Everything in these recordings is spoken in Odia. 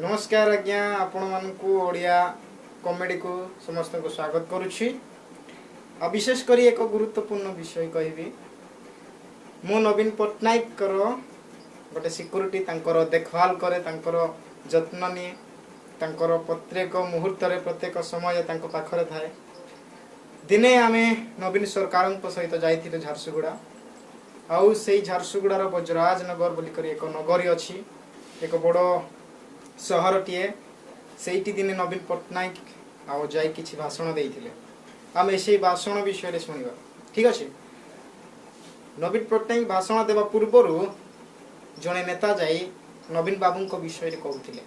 ନମସ୍କାର ଆଜ୍ଞା, ଆପଣମାନଙ୍କୁ ଓଡ଼ିଆ କମେଡ଼ିକୁ ସମସ୍ତଙ୍କୁ ସ୍ୱାଗତ କରୁଛି। ଆଉ ବିଶେଷ କରି ଏକ ଗୁରୁତ୍ୱପୂର୍ଣ୍ଣ ବିଷୟ କହିବି। ମୁଁ ନବୀନ ପଟ୍ଟନାୟକଙ୍କର ଗୋଟେ ସିକ୍ୟୁରିଟି, ତାଙ୍କର ଦେଖଭାଲ କରେ, ତାଙ୍କର ଯତ୍ନ ନିଏ, ତାଙ୍କର ପ୍ରତ୍ୟେକ ମୁହୂର୍ତ୍ତରେ ପ୍ରତ୍ୟେକ ସମୟ ତାଙ୍କ ପାଖରେ ଥାଏ। ଦିନେ ଆମେ ନବୀନ ସରକାରଙ୍କ ସହିତ ଯାଇଥିଲୁ ଝାରସୁଗୁଡ଼ା। ଆଉ ସେଇ ଝାରସୁଗୁଡ଼ାର ବ୍ରଜରାଜନଗର ବୋଲିକରି ଏକ ନଗରୀ ଅଛି, ଏକ ବଡ଼ ସହରଟିଏ। ସେଇଠି ଦିନେ ନବୀନ ପଟ୍ଟନାୟକ ଆଉ ଯାଇ କିଛି ଭାଷଣ ଦେଇଥିଲେ। ଆମେ ସେଇ ଭାଷଣ ବିଷୟରେ ଶୁଣିବା, ଠିକ ଅଛି? ନବୀନ ପଟ୍ଟନାୟକ ଭାଷଣ ଦେବା ପୂର୍ବରୁ ଜଣେ ନେତା ଯାଇ ନବୀନ ବାବୁଙ୍କ ବିଷୟରେ କହୁଥିଲେ।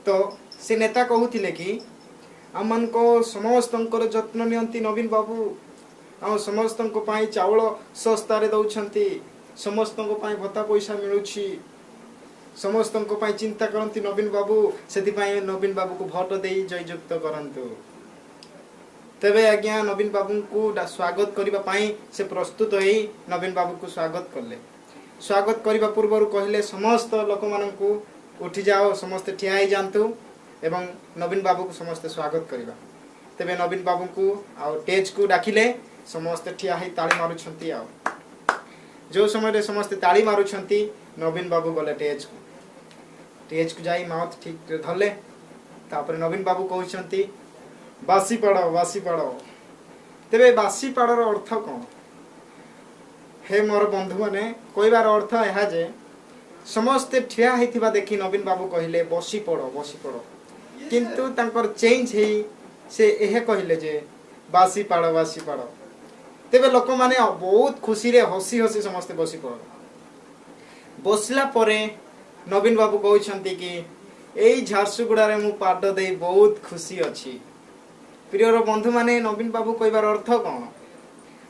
ତ ସେ ନେତା କହୁଥିଲେ କି ଆମମାନଙ୍କ ସମସ୍ତଙ୍କର ଯତ୍ନ ନିଅନ୍ତି ନବୀନ ବାବୁ, ଆଉ ସମସ୍ତଙ୍କ ପାଇଁ ଚାଉଳ ଶସ୍ତାରେ ଦେଉଛନ୍ତି, ସମସ୍ତଙ୍କ ପାଇଁ ଭତ୍ତା ପଇସା ମିଳୁଛି, ସମସ୍ତଙ୍କ ପାଇଁ ଚିନ୍ତା କରନ୍ତି ନବୀନ ବାବୁ, ସେଥିପାଇଁ ନବୀନ ବାବୁକୁ ଭୋଟ ଦେଇ ଜୟଯୁକ୍ତ କରନ୍ତୁ। ତେବେ ଆଜ୍ଞା, ନବୀନ ବାବୁଙ୍କୁ ସ୍ୱାଗତ କରିବା ପାଇଁ ସେ ପ୍ରସ୍ତୁତ ହେଇ ନବୀନ ବାବୁକୁ ସ୍ୱାଗତ କଲେ। ସ୍ୱାଗତ କରିବା ପୂର୍ବରୁ କହିଲେ, ସମସ୍ତ ଲୋକମାନଙ୍କୁ ଉଠିଯାଅ, ସମସ୍ତେ ଠିଆ ହେଇଯାଆନ୍ତୁ ଏବଂ ନବୀନ ବାବୁକୁ ସମସ୍ତେ ସ୍ୱାଗତ କରିବା। ତେବେ ନବୀନ ବାବୁଙ୍କୁ ଆଉ ଷ୍ଟେଜକୁ ଡାକିଲେ। ସମସ୍ତେ ଠିଆ ହେଇ ତାଳି ମାରୁଛନ୍ତି। ଆଉ ଯେଉଁ ସମୟରେ ସମସ୍ତେ ତାଳି ମାରୁଛନ୍ତି, ନବୀନ ବାବୁ ଗଲେ ଷ୍ଟେଜକୁ। ଷ୍ଟେଜକୁ ଯାଇ ମାଇକ୍ ଠିକରେ ଧରିଲେ। ତାପରେ ନବୀନ ବାବୁ କହୁଛନ୍ତି, "ବାସି ପାଡ଼, ବାସି ପାଡ଼।" ତେବେ ବାସି ପାଡ଼ର ଅର୍ଥ କ'ଣ ହେ ମୋର ବନ୍ଧୁମାନେ? କହିବାର ଅର୍ଥ ଏହା ଯେ ସମସ୍ତେ ଠିଆ ହେଇଥିବା ଦେଖି ନବୀନ ବାବୁ କହିଲେ, "ବସି ପଡ଼, ବସି ପଡ଼।" କିନ୍ତୁ ତାଙ୍କର ଚେଞ୍ଜ ହେଇ ସେ ଏହା କହିଲେ ଯେ ବାସି ପାଡ଼, ବାସି ପାଡ଼। ତେବେ ଲୋକମାନେ ବହୁତ ଖୁସିରେ ହସି ହସି ସମସ୍ତେ ବସି ପଡ଼ିଲେ। ବସିଲା ପରେ ନବୀନ ବାବୁ କହୁଛନ୍ତି କି ଏଇ ଝାରସୁଗୁଡ଼ାରେ ମୁଁ ପାଦ ଦେଇ ବହୁତ ଖୁସି ଅଛି। ପ୍ରିୟର ବନ୍ଧୁମାନେ, ନବୀନ ବାବୁ କହିବାର ଅର୍ଥ କ'ଣ?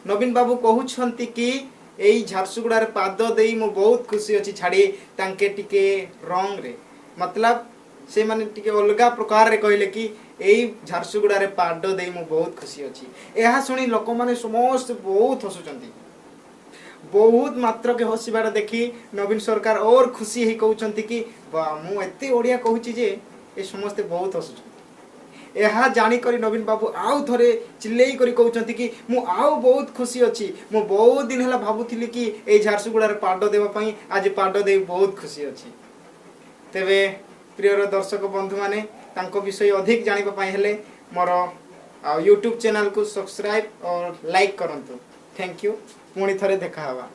ନବୀନ ବାବୁ କହୁଛନ୍ତି କି ଏଇ ଝାରସୁଗୁଡ଼ାରେ ପାଦ ଦେଇ ମୁଁ ବହୁତ ଖୁସି ଅଛି ଛାଡ଼ି ତାଙ୍କେ ଟିକେ ରଙ୍ଗରେ, ମତଲବ ସେମାନେ ଟିକେ ଅଲଗା ପ୍ରକାରରେ କହିଲେ କି ଏଇ ଝାରସୁଗୁଡ଼ାରେ ପାଦ ଦେଇ ମୁଁ ବହୁତ ଖୁସି ଅଛି। ଏହା ଶୁଣି ଲୋକମାନେ ସମସ୍ତେ ବହୁତ ହସୁଛନ୍ତି। ବହୁତ ମାତ୍ରକେ ହସିବାର ଦେଖି ନବୀନ ସରକାର ଓର ଖୁସି ହେଇ କହୁଛନ୍ତି କି ବା, ମୁଁ ଏତେ ଓଡ଼ିଆ କହୁଛି ଯେ ଏ ସମସ୍ତେ ବହୁତ ହସୁଛନ୍ତି। ଏହା ଜାଣିକରି ନବୀନ ବାବୁ ଆଉ ଥରେ ଚିଲେଇ କରି କହୁଛନ୍ତି କି ମୁଁ ଆଉ ବହୁତ ଖୁସି ଅଛି। ମୁଁ ବହୁତ ଦିନ ହେଲା ଭାବୁଥିଲି କି ଏଇ ଝାରସୁଗୁଡ଼ାରେ ପାଦ ଦେବା ପାଇଁ, ଆଜି ପାଦ ଦେଇ ବହୁତ ଖୁସି ଅଛି। ତେବେ ପ୍ରିୟର ଦର୍ଶକ ବନ୍ଧୁମାନେ, ତାଙ୍କ ବିଷୟ ଅଧିକ ଜାଣିବା ପାଇଁ ହେଲେ ମୋର ଆଉ ୟୁଟ୍ୟୁବ୍ ଚ୍ୟାନେଲକୁ ସବସ୍କ୍ରାଇବ୍ ଓ ଲାଇକ୍ କରନ୍ତୁ। Thank you. ପୁଣି ଥରେ ଦେଖା ହେବା।